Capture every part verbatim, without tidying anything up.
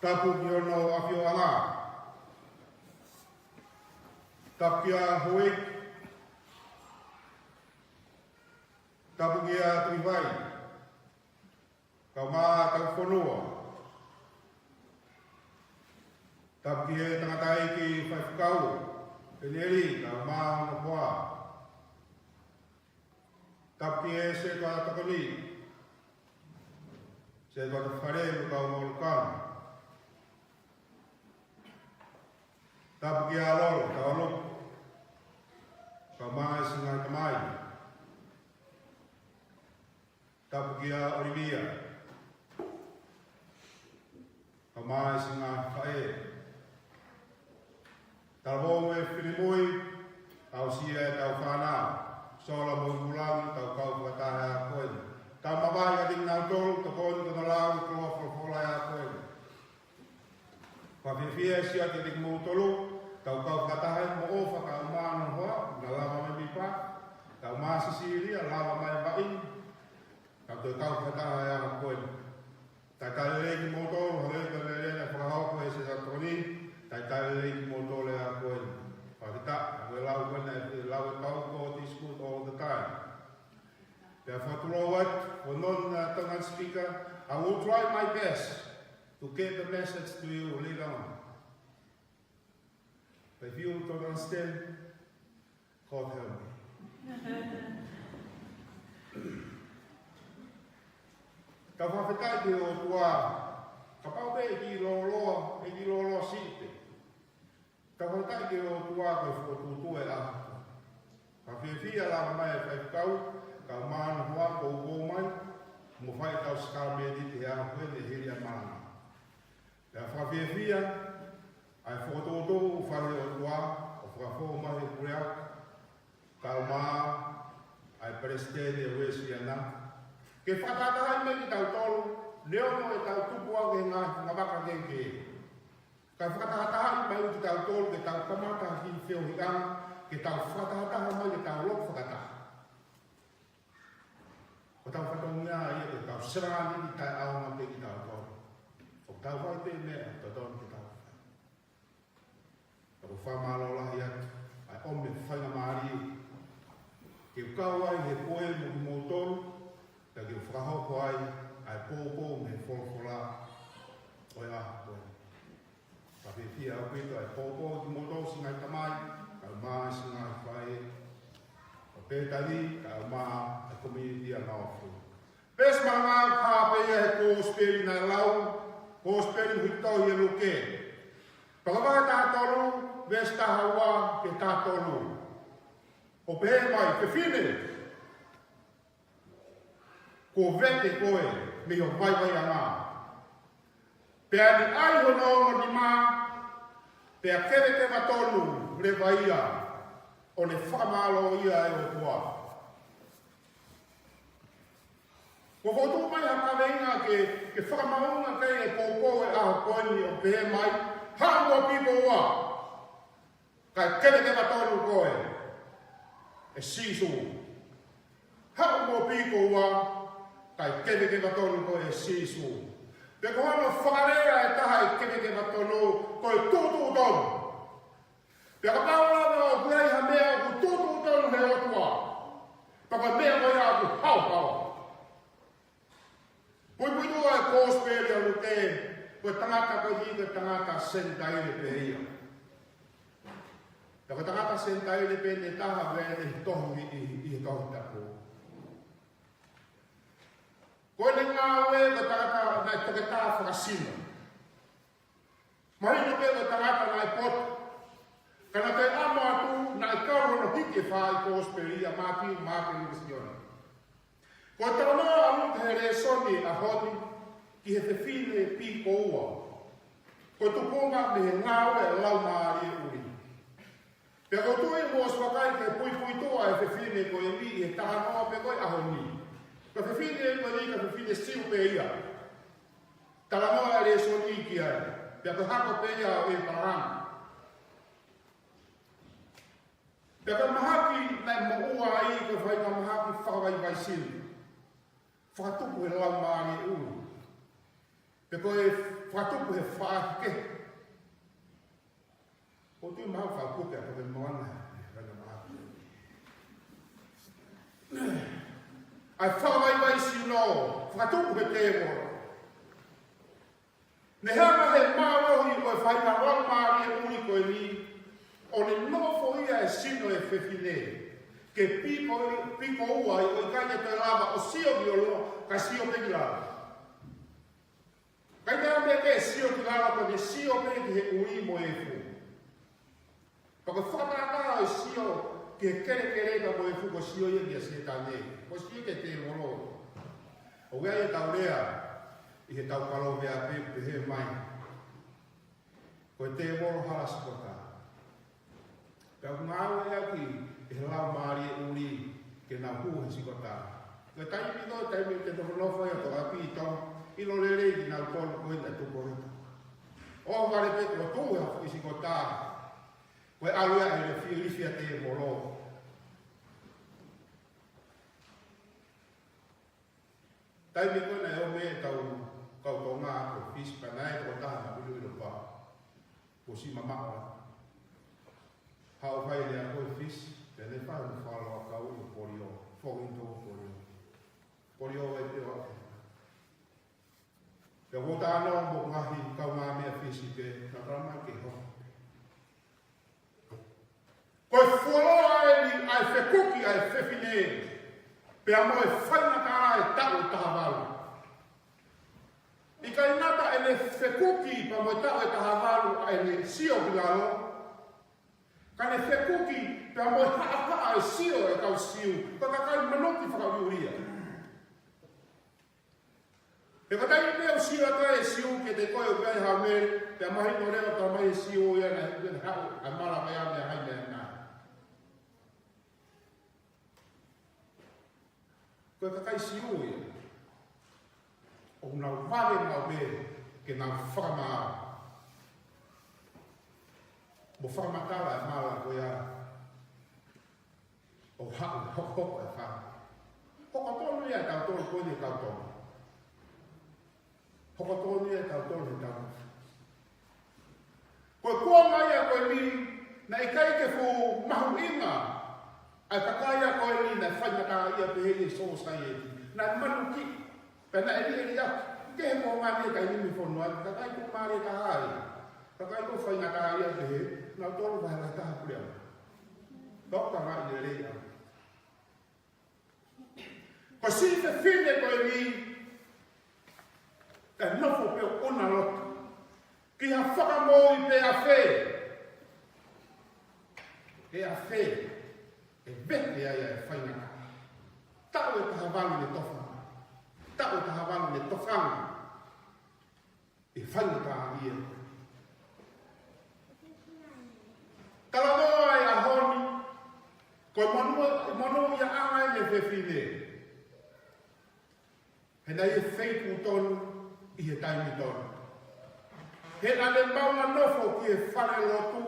Tapu ki hono ʻafioʻanga. Tapu kia Houʻeiki. Tapu kia Tuʻivai. Kae ʻumaʻā ʻa e kau fonua. Tapu ki he tangataʻeiki faifekau, Penieli, kae ʻumaʻā hono hoa. Tapu ki he setuata tokoni, setuata fale mo e kau maʻulukanga. Tapu kia Lolo Taualupo, kae ʻumaʻā e siʻi ngaahi tamai. Tapu kia ʻOlivia, kae ʻumaʻā e siʻi ngaahi faʻē. Talavou mo e finemui, aʻusia ʻetau fānau, Sola mo Vulangi, tau kau fakataha he ʻaho ko eni. Tau mavahe kiate kinautolu, tokoni ki hono lau e koloa folofola he ʻaho ko eni. Fakafiefia e sio atu kiate kimoutolu, tau kau fakataha mo ʻOfa kae ʻumaʻā hono hoa, naʻa lava mai mei Paʻa, kae ʻumaʻā Sisilia, lava mai Vaʻingi, tau toe kau fakataha he ʻaho ko eni. Talitali lelei kimoutolu, hangē ko e lea naʻe fakahoko ʻe he setuata tokoni, talitali lelei kimoutolu he ʻaho ko eni. Fakafetaʻi, ko e lau ko eni, ʻe lau e kau ko e This Good All the Time. Pea fakatulou atu, for non, uh, Tongan speaker, I will try my best to get the message to you later on. But if you don't understand, God help me. Tau fakafetaʻi ki he ʻOtua, kapau pē ʻe kiʻi lōloa, ʻe kiʻi lōloa siʻi pē. Tau fakafetaʻi ki he ʻOtua ko e fokotuʻutuʻu e ʻaho. Fakafiefia lava mai e faifekau, kae ʻumaʻā hono hoa kuo ʻomai, mo fai ʻetau sākalamēniti he ʻaho ko eni hili ʻa e malanga. Pea fakafiefia ʻa e fokotuʻutuʻu ʻoku fai ʻe he ʻOtua, ʻo fakafou mai he puleako, kae ʻumaʻā ʻa e palesiteni ʻo e Uēsiliana, ke fakatahatahaʻi mai kitautolu, neongo ʻetau tupu ange he ngaahi ngavaka kehekehe. Kae fakatahatahaʻi mai kitautolu ke tau kamata ha kiʻi feohiʻanga, ke tau fakatahataha mai, ke tau lotu fakataha. Ko hotau fatongia ia ke tau sevāniti taʻeʻaonga pē kitautolu. ʻOku tau fai pē meʻa totonu ke tau fai. Pea ʻoku ou fakamālō lahi atu, ʻa e ʻomi e faingamālie ke u kau ai he pō ni mo kimoutolu, pea ke u fakahoko ai ʻa e poupou mei he folofola ʻo e ʻaho ko eni. Fakafiefia ʻaupito ʻa e poupou kimoutolu siʻi ngaahi tamai, kae ʻumaʻā siʻi ngaahi faʻē ʻo Pētani, kae ʻumaʻā e community ʻa Ngāue ʻo Fou. Veesi mahuʻinga ʻoku hā pē ia he kosipeli naʻe lau, kosipeli ʻoku tohi ʻe Luke. Pea ko e vahe taha tolu, veesi taha ua ki he taha tolu. ʻOku pehē mai, fefine, kuo vete koe mei ho vaivaiʻanga. Pea ne ʻai hono ongo nima, pea kevekeva tonu leva ia, ʻo ne fakamālōʻia ʻa e ʻOtua. Kuo fokotuʻu mai ha kaveinga ke, ke fakamaʻunga ki ai e poupou e ʻaho ko eni ʻo pehē mai, haʻu mo piko ua. Kae kevekeva tonu koe ʻe Sīsū. Haʻu mo piko ua, kae kevekeva tonu koe ʻe Sīsū. Pea ko hono fakalea ʻe taha e kevekeva tonu, ko e tuʻutuʻu tonu. Pea kapau lava ʻoku ʻi ai ha meʻa ʻoku tuʻutuʻu tonu he ʻOtua, pea ko e meʻa ko ia ʻoku haohaoa. Puipuituʻa e kosipeli ʻa Luke, ko e tangata ko eni ko e tangata Senitaile pē ia. Pea ko e tangata Senitaile pē ʻe taha pē ʻi he tohi, ʻi, ʻi he Tohi Tapu. Ko ʻene ngāue ko e tangata naʻe toketā fakasino. Mahino pē ko e tangata naʻe poto. Ka naʻe toe ʻamo atu, naʻe kau hono hiki e fā ʻi he kosipeli ʻa Mātiu, Maʻake, Luke, Sione. Ko e talanoa ʻa Luke he lēsoni ʻo e ʻaho ni ki he fefine piko ua, ko e tupunga mei he ngāue ʻa e Laumālie ʻUluaki. Pea ʻoku ou tui ʻoku mou ʻosi vakai ki he puipuituʻa e fefine ko eni ʻi he talanoa pē ko ē ʻo e ʻaho ni. Ko e fefine ko eni ko e fefine Siu pē ia. Talanoa e lēsoni ki ai. Pea ko e hako pē ia ʻo ʻĒpalahame. Pea ko e mahaki naʻe moʻua ai ko e faʻahinga mahaki fakavaivaisino. Fakatupu ʻe he Laumālie ʻUluaki. Pea ko e fakatupu he faʻahi kehe. ʻOku tui mahalo fakapuke ʻa e toke moana. ʻA e fakavaivai sino, fakatupu he tēvolo. Ne hanga he mālohi ʻo e faʻahinga laumālie ʻuli ko eni, ʻo ne nofo ia he sino ʻo e fefine. Ke piko, piko ua ai ʻo ʻikai ke toe lava ʻo sio ki ʻolunga, kae sio pē ki lalo. ʻIkai ke ʻi ai ha meʻa ke sio ki lalo, ka ke sio pē ki he ʻuli mo e efu. Pea ko e fakatātā ʻo e sio ki he kelekele pea mo e efu ko e sio ia kia Sētane. Ko e sio ki he tēvolo. ʻOku ʻi ai ʻetau lea ʻi heʻetau kalo pē ʻa pē pehē mai. Ko e tēvolo hala sikota. Pea ʻoku ngāueʻaki ʻe he laumālie ʻuli ke nau hū he sikota. Ko e taimi ko ē, taimi ʻoku te nofonofo ai ʻo toʻo ʻapi ʻi Tonga, ʻilo lelei kinautolu ko ē naʻe tupu ʻi Tonga. ʻOhovale pē ko e tuʻu ha foʻi sikota. Ko e ʻalu ia ʻa e lilifi ʻa tēvolo. Taimi ko ē naʻe ō mai ʻetau kau Tonga ko Fisi pea naʻe ʻi ai e tokotaha naʻe ʻiloʻilo pē. Ko e siʻi mamaʻo. Haʻu ʻo fai e lea ko ē Fisi, pea ne fai mo falo a kau ʻi polio, foki ʻi polio. Polio e pio ake. Pea ko e talanoa mo e ngaahi kaungāmeʻa Fisi pē, naʻa tau mai ke hoko. Ko e fuoloa eni ʻa e fekuki ʻa e fefine, pea mo e faingataʻa ʻa e taʻu ʻe taha valu. ʻIkai ngata ʻene fekuki pea mo e taʻu ʻe taha valu ʻa ʻene sio ki lalo, ka ne fekuki pea mo e haʻahaʻa ʻa e sio ʻa e kau Siu, ko e kakai manuki fakaʻuliʻulia. He ko e taimi pē ʻoku sio atu ai e Siu kiate koe ʻoku ʻi ai ha mele, pea mahino leva ʻoku talamai ʻe he Siu ia naʻe hiki ʻene haʻu ʻa e mala mai ʻa meʻa hai meʻa nā. Ko e kakai Siu ia. ʻOku nau vave maʻu pē ke nau fakamaau. Mo fakamatala e mala ko ia. ʻO haʻu, hokohoko e fanga. Hoko tonu ia ʻa tautolu ko eni ʻa tautolu. Hoko tonu ia ʻa tautolu ʻa tautolu. Ko e kuonga ia ko eni, naʻe ʻikai ke fuʻu mahuʻinga ʻa e kakai ia ko eni naʻe faingataʻaʻia pehē ʻi he society. Naʻe manuki, pea naʻe liʻeliʻaki. Ke he kuonga ni e kakai ni mei fonua, kakai ko e mali taha ai. Kakai ko e faingataʻaʻia pehē, nautolu vahe vahe taha puleʻanga. Toka mai lelei ʻa. Ko e siʻi fefine ko eni, kae nofo pē ʻo ʻuna loto. Ki ha fakamoʻui pē ʻafē. ʻE ʻafē. ʻE vete ai ʻa e faingataʻa. Taʻu ʻe taha valu ne tofanga. Taʻu ʻe taha valu ne tofanga. ʻE faingataʻaʻia. Talanoa ʻa e ʻaho ni, ko e monū, monūʻiaʻanga ʻene fefine. He naʻe ʻi he feituʻu tonu, ʻi he taimi tonu. He naʻa ne maʻu ʻa e nofo ki he fale lotu,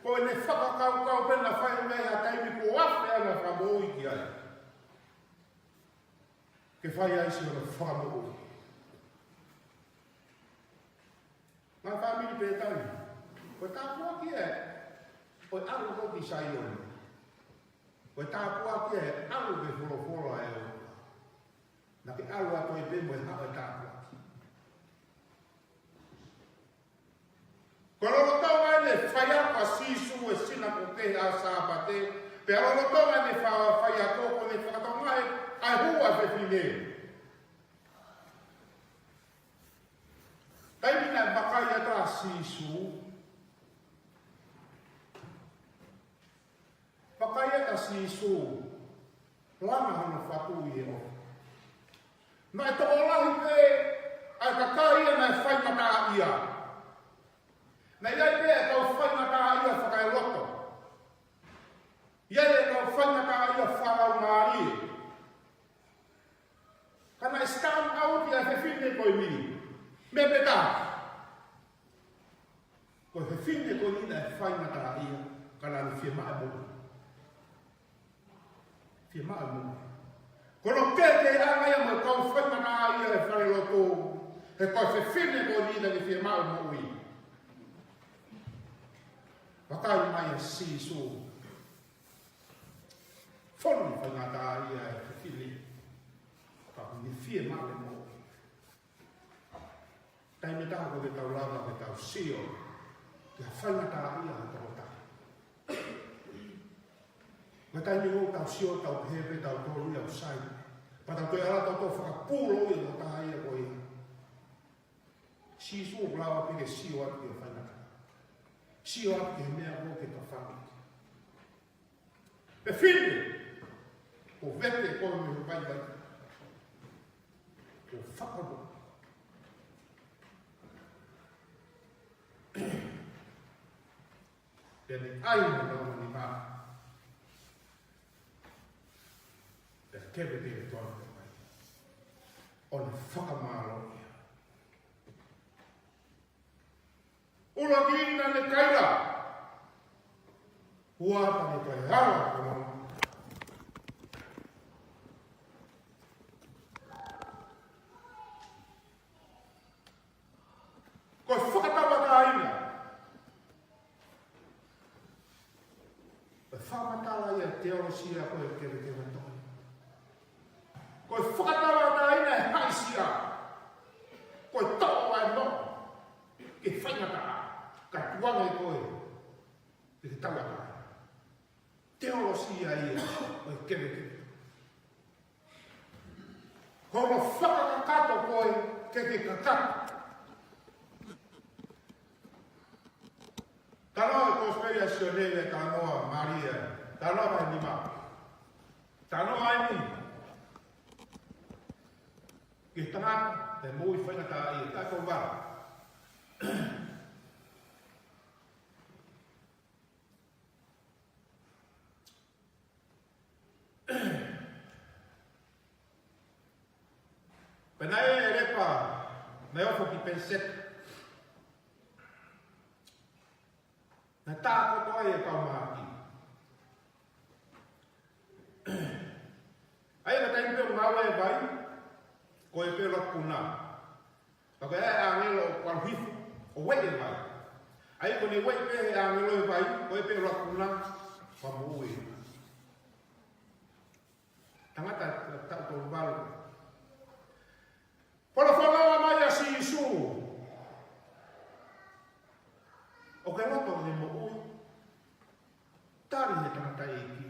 ko ʻene fakakaukau pē naʻe fai mei ha taimi kuo afe ʻa e fakamoʻui ki ai. Ke fai ai siʻono fakamoʻui. Ngaahi fāmili pē tani. Ko e tāpuaki ē, ko e ʻalu ko ē ki Saione. Ko e tāpuaki ē, ʻalu ki he folofola ē. Naʻa ke ʻalu atu ai pē mo e haʻu e tāpuaki. Ko e lolotonga ʻene faiako ʻa Sīsū he sinakoke ʻa e Sāpate, pea lolotonga ʻene fa-, faiako ko ʻene fakatokangaʻi ʻa e hū ʻa e fefine. Taimi naʻe vakai atu ai ʻa Sīsū, Vakai atu ʻa Sīsū, langa hono fatu ʻi he ʻofa. Naʻe tokolahi pē ʻa e kakai ia naʻe faingataʻaʻia. Naʻe ʻi ai pē ʻa e kau faingataʻaʻia fakaeloto. ʻI ai ʻa e kau faingataʻaʻia fakalaumālie. Ka naʻe stand out ʻa e fefine ko eni. Meʻa pē taha. Ko e fefine ko eni naʻe faingataʻaʻia, ka naʻa ne fiemaʻu e moʻui. Fiemaʻu e moʻui. Ko hono kehekeheʻanga ia mo e kau faingataʻaʻia he falelotu. He ko e fefine ko eni naʻa ne fiemaʻu moʻui. Vakai mai ʻa Sīsū. Fonu faingataʻaʻia e fefine. Ka ʻoku ne fiemaʻu moʻui. Taimi ʻe taha ʻoku ʻikai ke tau lava ke tau sio ki he faingataʻaʻia ʻo e tokotaha. Ko e taimi ʻoku tau sio, tau pehē pē tautolu ia ʻoku sai. Pea tau toe ʻalu tautolu ʻo fakapūlou ia ʻo taha ia ko ia. Sīsū ʻoku lava pē ke sio atu ki he faingataʻa. Sio atu ki he meʻa ʻoku ke tafaki. Fefine, ʻoku vete koe mei hoʻo vaivai. ʻOku fakamo. Pea ne ʻai hono nima. Pea kevekeve tonu e vai. ʻO ne fakamālō ia. ʻUluaki naʻa ne kaila. Ua naʻa ne kaila. Ko e fakatauʻatāina. Ko e fakamatala ia teolosia ko e kevekeve tonu. Ko e fakatauʻatāina e haʻisia. Ko e toʻo ʻa e moʻui ki he faingataʻa, kae tuku ange koe ki he tauʻatāina. Teolosia ia ʻo e kevekeve. Hono fakakakato koe ke ke kakato. Talanoa e Kosipeli ʻa Sione, talanoa Malia, talanoa mai nima. Talanoa ai ni. Ki he tangata, te moʻui faingataʻaʻia, ka ko vara. Pea naʻe ʻi ai e lepa, naʻe ofo ki Peniseta. Naʻe tākoto ai e kau mahaki. ʻA ia ko e taimi pē ʻoku ngāue e vai, ko e pē ʻuluaki puna. Ka ko e ʻāngelo ʻoku ʻalu hifo ʻo ueʻi e vai. ʻA ia ko ʻene ueʻi pē ʻe he ʻāngelo e vai, ko e pē ʻuluaki puna, pea moʻui. Tangata taʻu tolu valu. Folofola mai ʻa Sīsū. ʻOku ke loto ke moʻui? Tali ʻe he tangataʻeiki.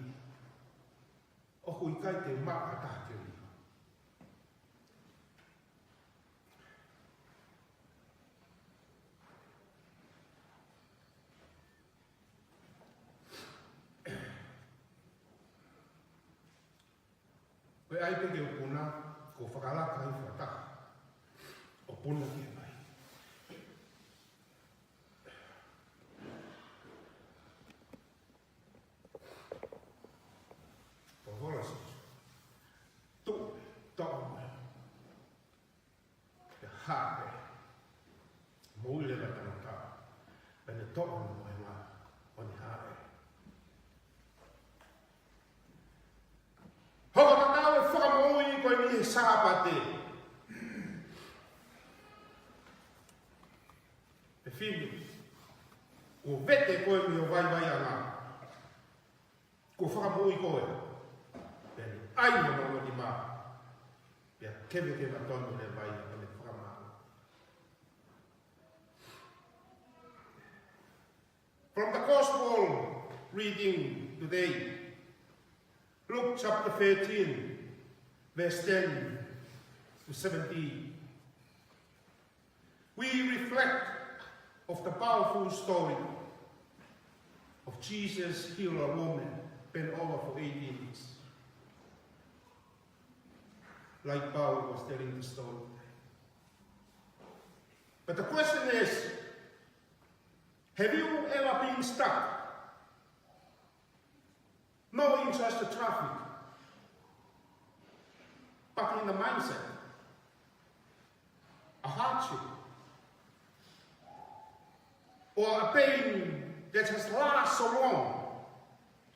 ʻOku ʻikai te u maʻu ha taha ke u ʻilo. Ko e ʻai pē ke u puna, ko e fakalaka ʻi he fakataha ʻo puna ki he vai. Ko hola si. Tu, toʻo mai. Pea hā pē. Moʻui leva e tangata. Pea ne toʻo hono mohenga ʻo ne hā pē. Hoko tatau e fakamoʻui ko eni he Sāpate. Fefine, kuo vete koe mei ho vaivaiʻanga. Kuo fakamoʻui koe. Pea ne ʻai hono nima. Pea kevekeve tonu e vai, pea ne fakamālō. From the Gospel reading today, Luke chapter thirteen, verse ten to seventeen. We reflect of the powerful story of Jesus heal a woman bent over for eighteen years. Like Paul was telling the story. But the question is, have you ever been stuck? No interest to traffic, but in the mindset, a hardship, or a pain that has lasted so long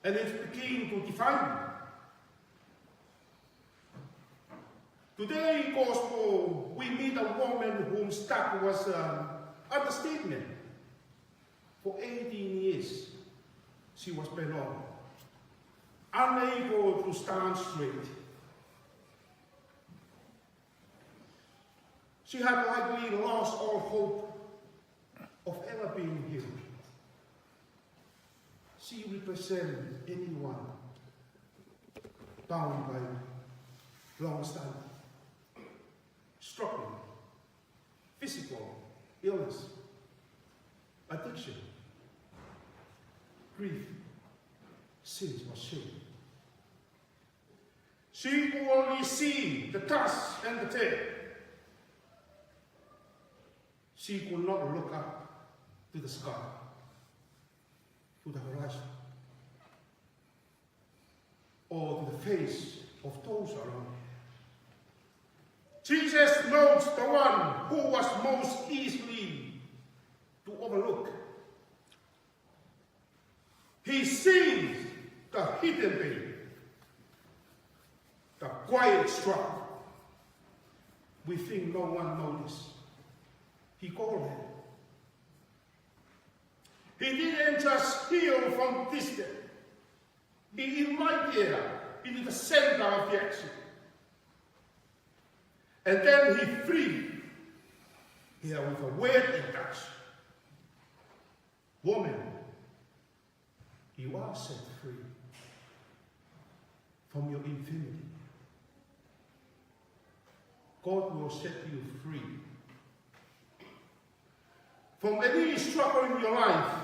and it's beginning to define you. Today gospel, we meet a woman whom stuck was an understatement. For eighteen years, she was bedbound, unable to stand straight. She had likely lost all hope of ever being healed. She represents anyone bound by long-standing, struggling, physical illness, addiction, grief, sins or shame. She could only see the dust and the dirt. She could not look up to the sky, to the horizon, or to the face of those around. Jesus knows the one who was most easily to overlook. He sees the hidden pain, the quiet struggle we think no one noticed. He called her. He didn't just heal from distance. He invited her into the center of the action. And then he freed her with a word and touch. Woman, you are set free from your infirmity. God will set you free from any struggle in your life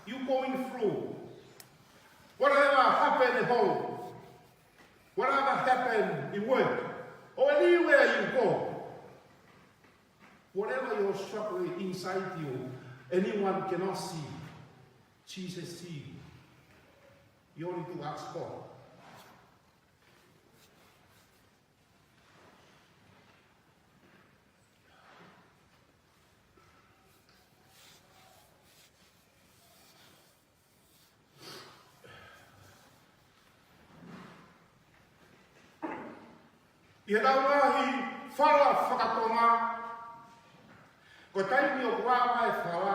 you're going through. Whatever happened at home, whatever happened in work, or anywhere you go, whatever you're struggling inside you, anyone cannot see. Jesus sees. You only to ask God. ʻI heʻetau ngaahi fala faka-Tonga, ko e taimi ʻoku ava e fala,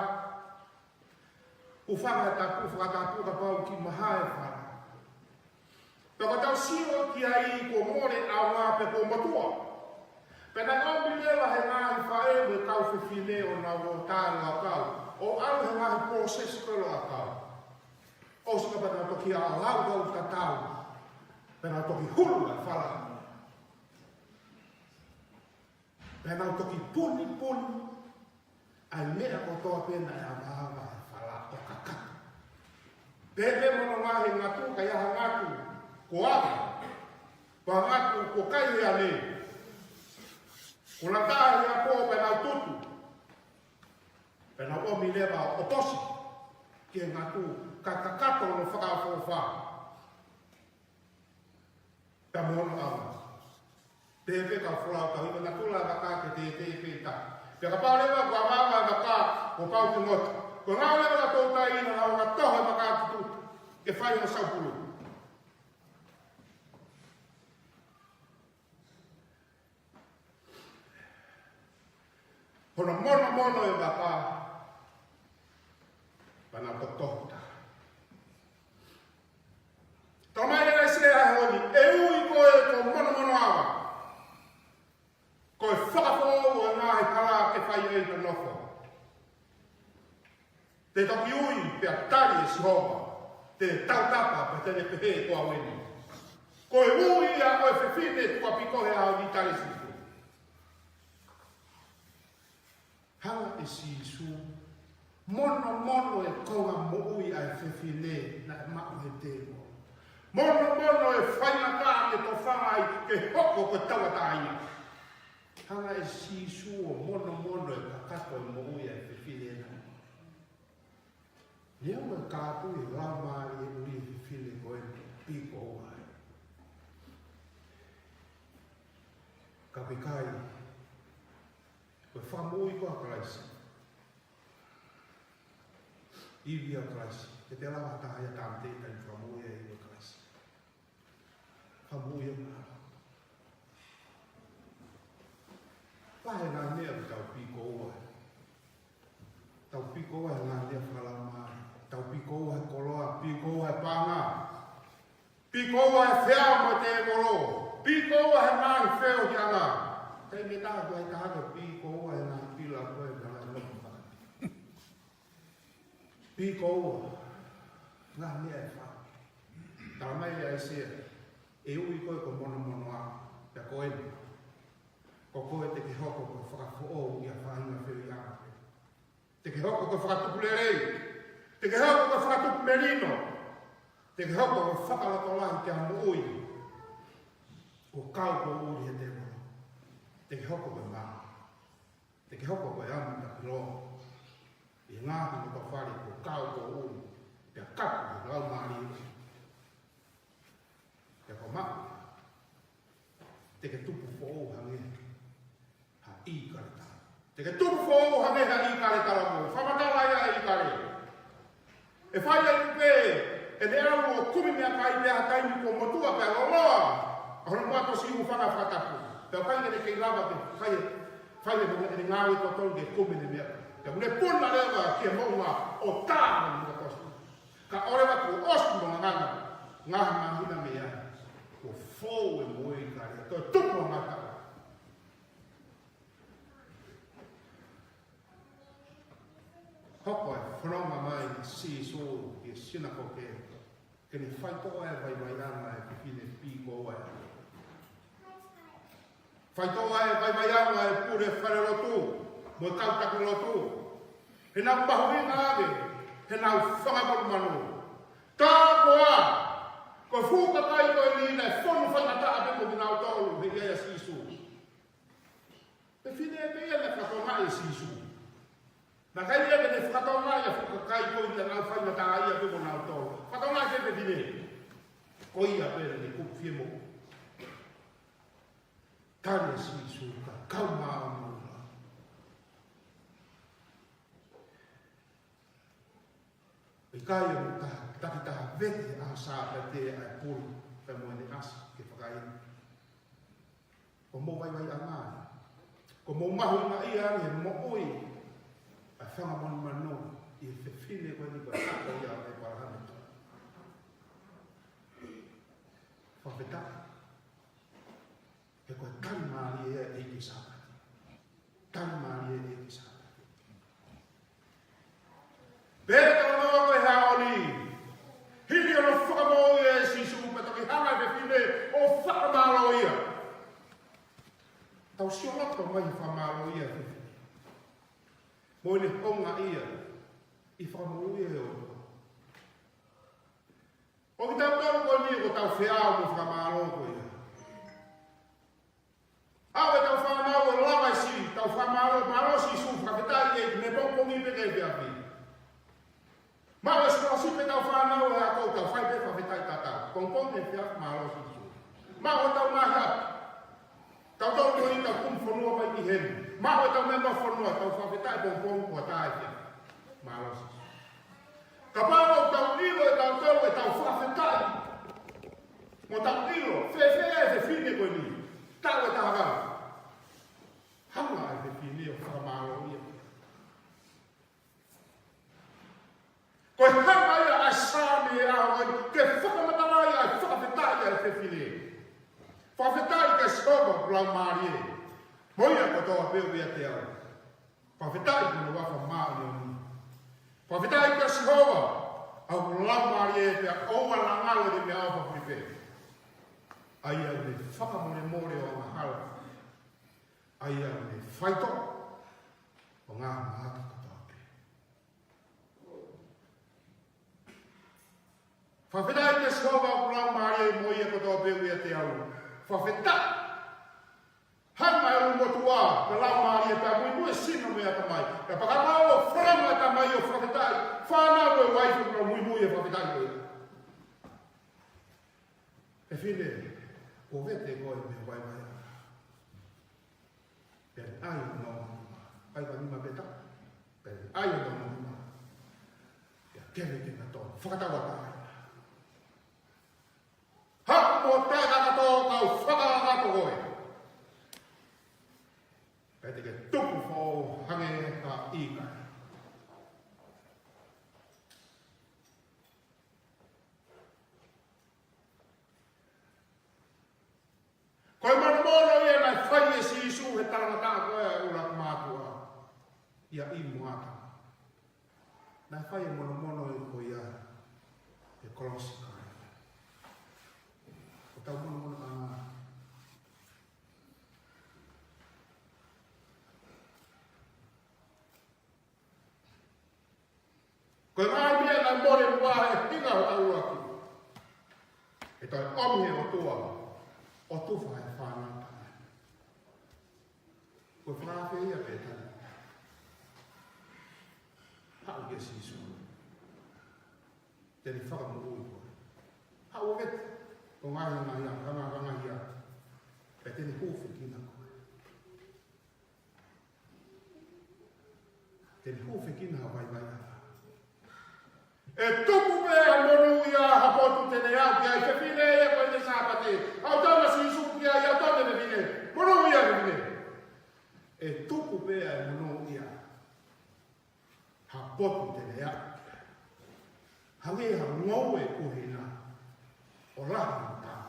ʻoku fakatapu, fakatapu kapau ʻoku maha e fala. Pea ko ʻetau sio ki ai kuo mole ʻaonga pe kuo motuʻa. Pea naʻe ʻomi leva ʻe he ngaahi faʻē mo e kau fefine ʻo nau ō ʻo talangofua, ʻo ʻalu he ngaahi process ko ē ʻo e lakau. ʻOsi ka pea nau toki ʻalu ʻo tatau, pea nau toki hulu e fala. Pea nau toki punipuni ʻa e meʻa kotoa pē naʻe avaava he fala ʻo kakato. Pea pehē mo hono ngaahi ngatu, ka ʻi ai ha ngatu kuo ava, pe ha ngatu kuo kai ʻe he ane, kuo nau tahi ʻa e pō pea nau tutu. Pea nau ʻomi leva ʻo ʻoposi ki he ngatu, ka kakato hono fakaʻofoʻofa. Ka mo hono ava. Pea pehē ka folau ka hiko natula vaka ke te te peta. Pea kapau leva kuo ava vaka, kuo pau ke ngoto. Ko e ngāue leva ʻa e toutai naʻa nau anga toho e vaka ki tuʻa ke fai hono saupulu. Hono monomono e vaka, pea nau tokoto. Talamai ʻe ʻAisea he ʻaho ni, ʻe ui koe ko e monomono ava. Ko e fakafoʻou ʻo e ngaahi hala ke fai ai hono nofo. Te toki ui pea tali ʻe Sihova, te tautapa pea te ne pehē ko au eni. Ko e ui ia ʻo e fefine tuʻapiko he ʻaho ni, tali ʻe Sīsū. Hanga ʻe Sīsū, monomono e konga moʻui ʻa e fefine naʻe maʻu he tēvolo. Monomono e faingataʻa ne tofanga ai ke hoko ko e tauʻatāina. Hanga ʻe Sīsū ʻo monomono e kakato e moʻui ʻa e fefine naʻe. Neongo e kāpui e laumālie ʻuli e fefine ko eni piko ai. Ka ʻoku ʻikai, ko e fakamoʻui ko ē ʻa Kalaisi. Ivi ʻa Kalaisi, ʻikai te lava ha taha ia ʻo tāmateʻi e taimi fakamoʻui ai ʻo Kalaisi. Fakamoʻui ʻa e mālō. Tau pikoua. Tau pikoua he ngaahi meʻa fakalaumālie. Tau pikoua he koloa, pikoua he paʻanga. Pikoua he feʻao mo e tēvolo. Pikoua he ngaahi feohiʻanga. Taimi ʻe taha ʻoku ʻi ai ha taha ʻoku pikoua he ngaahi pila ko ē, ngaahi nofo. Pikoua he ngaahi meʻa ʻe fā. Talamai ʻe ʻAisea, ʻe ui koe ko e monomonoa, pea ko eni, ko koe te ke hoko ko e fakafoʻou ʻi ha faʻahinga feohiʻanga. Te ke hoko ko e fakatupu lelei. Te ke hoko ko e fakatupu melino. Te ke hoko ko e fakalotolahi ki ha moʻui kuo kaupoʻuli ʻe he tēvolo. Te ke hoko ko e maama. Te ke hoko ko e ʻamu taki loa ʻi he ngaahi matafale kuo kaupoʻuli, pea kapu ʻe he Laumālie. Pea ko e maʻu, te ke tupu foʻou hangē ha ʻīkale talavou. Te ke tupu foʻou hangē ha ʻīkale talavou. Fakamatala ia ʻa e ʻīkale. ʻE fai ʻe ia pē ʻene ʻalu ʻo kumi meʻakai pea ha taimi kuo motuʻa pea loloa ʻa hono moa tosi ʻū fanga fakatapu. Pea ʻikai ke ne kei lava ke fai, fai ʻene ngāue totonu ke kumi ʻene meʻakai. Pea ʻoku ne puna leva ki he moʻunga ʻo tā hono moa tosi. Kae ʻoua leva kuo ʻosi mo ngangana, ngaahi māhina mei ai, kuo fou e moʻui ʻa e ʻīkale, toe tupu ha mata. Hoko e fononga mai ʻa Sīsū ʻi he sinakoke, ke ne faitoʻo e vaivaiʻanga ʻa e fefine pikoua. Faitoʻo e vaivaiʻanga ʻa e pule falelotu mo e kau taki lotu. He naʻa nau mahuʻinga ange, he naʻa nau fanga monumanu. Tā koā, ko e fuʻu kakai ko eni naʻe fonu faingataʻa pē mo kinautolu he ʻi ai ʻa Sīsū. Fefine pē ia naʻe fakatokangaʻi ʻe Sīsū. Naʻe ʻikai ia ke ne fakatokangaʻi ʻa e fuʻu kakai ko eni naʻa nau faingataʻaʻia pē mo kinautolu. Fakatokangaʻi pē fefine. Ko ia pē naʻa ne kupu fiemaʻu. Tali ʻe Sīsū ka kau māʻoniʻoni. ʻIkai ʻoku ta-, takitaha vete ʻa Sāpate ʻa e pule, pea mo ʻene ʻasi ke fakaina. Ko hoʻomou vaivaiʻanga ia. Ko hoʻomou mahuʻingaʻia ange he moʻui ʻa e fanga monumanu ʻi he fefine ko eni ko e ako ia ʻo ʻĒpalahame. Fakafetaʻi. He ko e tali mālie ia ʻa e ʻEiki Sāpate. Tali mālie ia ʻa e ʻEiki Sāpate. Pea talanoa ko e hā ʻo e ʻaho ni. Hili hono fakamoʻui ʻe Sīsū pea toki hanga ʻe he fefine ʻo fakamālōʻia. Tau sio loto mai he fakamālōʻia ʻa e fefine. Mo ʻene houngaʻia ʻi he fakamoʻui ʻa e ʻOtua. ʻO kitautolu ko eni ko ʻetau feʻao mo e fakamālō ko ia. ʻAve ʻetau fānau ʻo lava ʻo sio, tau fakamālō, mālō Sīsū, fakafetaʻi ʻEiki, mei he pongipongi pē ki he efiafi. Maʻu e sikolasipi ʻetau fānau ʻo aʻu atu, tau fai pē fakafetaʻi tatau. Pongipongi, efiafi, mālō Sīsū. Maʻu ʻetau ngaahi ʻapi. Tautolu ko eni tau kumi fonua mai ki heni. Maʻu ʻetau meʻa maʻu fonua, tau fakafetaʻi pongipongi, ʻo tā efiafi. Mālō Sīsū. Kapau ʻoku tau ʻilo ʻe tautolu ʻetau fakafetaʻi, mo tau ʻilo fēfē ʻa e fefine ko eni, tau e taha kau. Hanga ʻe he fefine ʻo fakamālōʻia. Ko e hanga ia ʻa e Saame ʻo e ʻaho ni ke fakamatalaʻi ʻa e fakafetaʻi ʻa e fefine. Fakafetaʻi kia Sihova ʻoku laumālie, mo ia kotoa pē ʻoku ʻiate au. Fakafetaʻi ki hono huafa māʻoniʻoni. Fakafetaʻi kia Sihova ʻoku laumālie pea ʻoua naʻa ngalo ʻene meʻaʻofa fuli pē. ʻA ia ʻoku ne fakamolemole ʻo angahala. ʻA ia ʻoku ne faitoʻo ʻo ngaahi mahaki kotoa pē. Fakafetaʻi kia Sihova ʻoku laumālie mo ia kotoa pē ʻoku ʻiate au. Fakafetaʻi. Hanga ʻe he ʻulumotuʻa, pea laumālie, pea muimui e sino mo e ʻatamai. Pea fakakaukau ʻo falama e ʻatamai ʻo fakafetaʻi. Fānau mo e uaifi ʻoku nau muimui he fakafetaʻi ko ia. Fefine, kuo vete koe mei he vaivaiʻanga. Pea ʻai hono nima. Vaivai nima pē ta. Pea ʻai hono nima. Pea kele ke na tō. Fakatauʻatāina. Haʻu mo taʻe kakato, kau fakakakato koe. Pea te ke tupu Fai ʻe Sīsū he talangataʻa ko ē ʻa e ʻuluaki mātuʻa, ʻia ʻIvi mo ʻĀtama. Naʻe fai e monomono ko ia he kolosi ko ia. Ko ʻetau monomono ʻana. Ko e ngaahi meʻa naʻe mole muʻa he ʻuhinga hotau ʻuluaki, ʻe toe ʻomi ʻe he ʻOtua ʻo tufa e fānau taʻe. Ko e fakaafe ia pē taʻe. Haʻu kia Sīsū. Te ne fakamoʻui koe. Haʻu ʻo vete ho ngaahi angahala, ngaahi angahala. Pea te ne hūfekina koe. Te ne hūfekina ho vaivaiʻanga. ʻE tupu pē ʻa e monūʻia ha potu te ne aʻu ki ai. Fefine ia ko eni Sāpate, aʻu taha Sīsū ki ai, aʻu taha fefine. Monūʻia fefine. ʻE tupu pē ʻa e monūʻia ha potu te ne aʻu ki ai. Hangē ha ngoue kuhina ʻo lahi mo taʻe.